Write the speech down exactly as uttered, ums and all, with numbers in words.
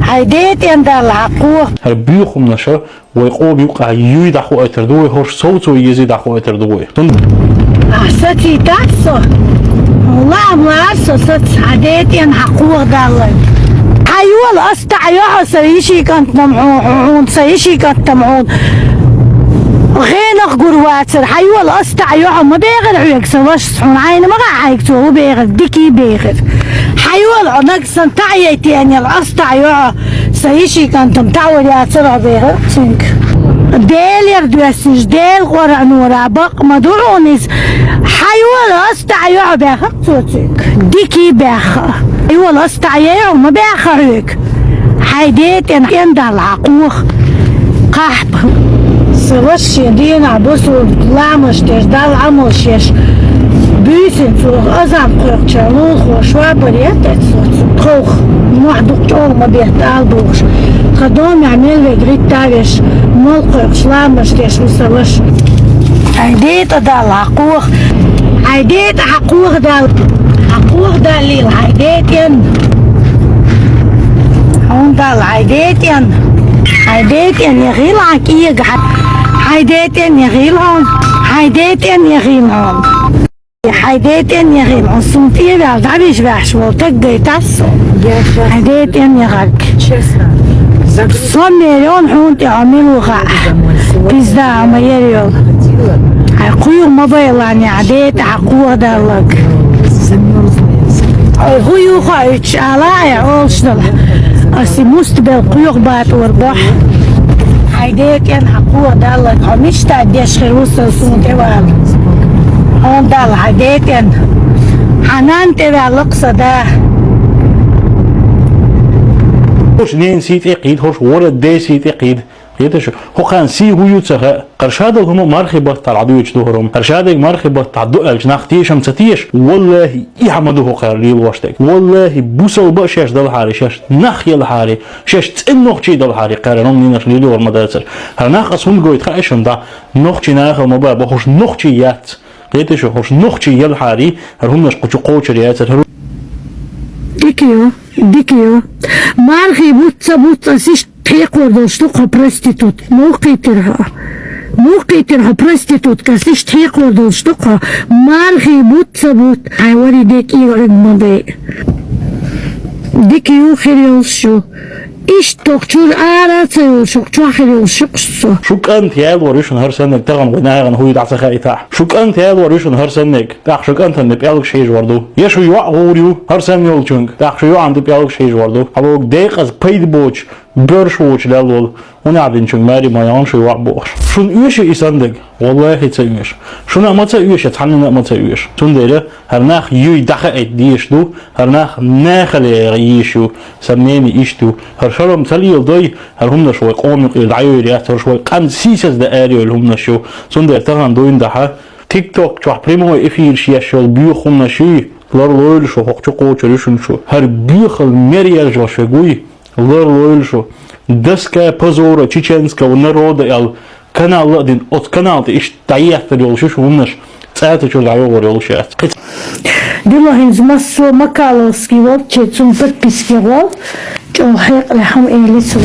Хьай ден тӀен Далла хьакхоха. ХӀара боьха хӀуманаш вай къома юкъахь юй дӀахоуьйтур ду вай, хӀорш совцо езий дӀахоуьйтур ду вай. Тун- А, сацийта со. Лам лар со сац, хьай ден тӀен хьакхоха Далла. Хьайола, ас таӀайо хьо, са йиший кӀант-м хьо-, хьо-, хьуна, са йиший кӀант-м хьуна. ГӀенах гур вацар, хьайола, ас таӀайо хьо, ма бехар хьоьга са вашас хьуна, хьайна ма гӀа хьайга цо, хӀу бехар, дикий бехар. Хьайола, хьо нагахь санна таӀаяйтенел, ас таӀайо хьо, са йиший кӀант-м таӀавар яцар хьо бехар цуьнга. Делера доьссинчу, Дела къоръанора бакъ ма ду хьуна иза. Хьайола, ас таӀайо хьо бехар цо цуьнга. Дикий баьхха. Хьайола, ас таӀаяй хьо, ма баьхха хьоьга. Хьай ден тӀен, тӀен Далла хьакхоха. Кхахьпа. Са ваша шен дийнахь бусулба ламазаш деш, Далла Ӏамалш еш, буьйсанна цо азан кхойкхучохь лулахо швабра етта цо, цу тховх, мохь дукха чӀогӀа ма бетта ала бохуш. Тхан домехь мел верг гӀитта а веш, молла кхойкхуш ламазаш деш ву са ваша. Хьай ден тӀен Далла хьакхоха. Хьай ден тӀен хьакхоха Далла. Хьакхоха Далла лела хьай ден тӀен. Хьуна Далла хьай ден тӀен. Хьай ден тӀен яхийла хьан кӀега хьай. Хьай ден тӀен яхийла хьуна. Хьай ден тӀен яхийла хьуна. Хьай ден тӀен яхийла хьуна. Суна тӀе а ваьлла, дӀавижа ваьхьаш волу таг гайтас со. Хьай ден тӀен яхарг. Со миллион хьуна тӀе хьо мила ву хаьа. Пизда хьо ма яра йолу. Хьай кхуьйгӀа ма байла, хьан ден тӀен хьакхоха Даллаг. Хьай хӀу ю хаьа уьттуш ала а олуш дала. Ас и муста бел кхоьху батор бохь. Хьай ден тӀен хьакхоха Даллаг. Хьо мичта деш хир ву сан суна тӀе вала. Хьуна Далла хьай ден тӀен. Хьан нанна тӀе ваьлла-кх сан да. ХӀорш ненан сий тӀе кхийда, хӀорш ворхӀ ден сий тӀе кхийда. Кхеташ ю? ХӀокхарна сий хӀу ю ца хаьа. ХӀара шадолу хӀума мархи баттахь дӀадоьдуш ду хӀара хӀума. ХӀара шадерг мархи баттахь ду аьлча, нах тешам ца теша? Валлахи, и хӀума ду хӀокхара лелош дерг. Валлахи, бусалба а шаьш далахьара, шаьш нах елахьара, шаьш цӀена нохчий далахьара, кхара хӀума ненаш лелор ма дацара. ХӀара нах ас хӀунда гойту хаьа шуна дӀа? Нохчий нахала ма бан, бохуш нохчий яц. Кхеташ ю, хӀорш нохчий елахьара, хӀара хӀуманаш кху чу кхочур яцара, хӀара. Дика ю, дика ю. Мархий бутт ца бутт, ас иштта тхьекхор долуш ду-кх хьо проститут. Муха кхийтира хьо? Муха кхийтира хьо проститутка, ас иштта тхьекхор долуш ду-кх хьо? Мархий бутт ца бутт. Хьайн вари де кӀира Ӏуьнга ма бе. Дика ю, хир йолуш ю. Иштта хӀокху чуьра ара а ца йолуш, хӀокху чохь хир йолуш ю-кх со. Шу кӀант ялор ю шуна хӀара саннарг, тахана вайн нахана хӀу ю дӀа ца хаийтахь. Шу кӀант ялор ю шуна хӀара саннарг, тӀаккха шу кӀантана тӀе пӀелгаш хьийжавар ду. Я шу йоӀ гӀур ю, хӀара санна йолчуьнга, тӀаккха шу йоӀана тӀе пӀелгаш хьийжавар ду. Хьалога декъаза пайда боцуш, боьрша воцуш лелла волу, хӀун аьлла динчуьнга маре ма яхана шу йоӀ бохуш. Шуна оьшу и саннарг? Валлахи, ца оьшу. Шуна а ма ца оьшу, цхьаннена а ма ца оьшу. Цундела хӀара нах юй дӀахаийта дезаш ду, хӀара нах нахала яха йиш ю, сан мнение иштта ю. ХӀара шарам ца леладой, хӀара хӀуманаш вай къоман юкъера дӀайойр яц, хӀорш вай къам сийсаздан арайойла хӀуманаш ю. Цундела тахана дуйна дахьа, тикток чохь прямой эфираш еш йолу боьха хӀуманаш юй, ларлойла шу, хӀокху чу кхочур ю шуна шу. ХӀара боьхалла мер яржош верг вуй, ларлойла шу. «Доска позора чеченского народа» аьлла, канал ладина, оцу канал тӀе иштта дӀаеттар йолуш ю шу хӀуманаш, цӀа ца чуьра дӀайогӀур йолуш яц. Дила хӀинца массо а Макаловский волче цунна подписки гӀол, чӀогӀа хьекъале хӀума эли цо.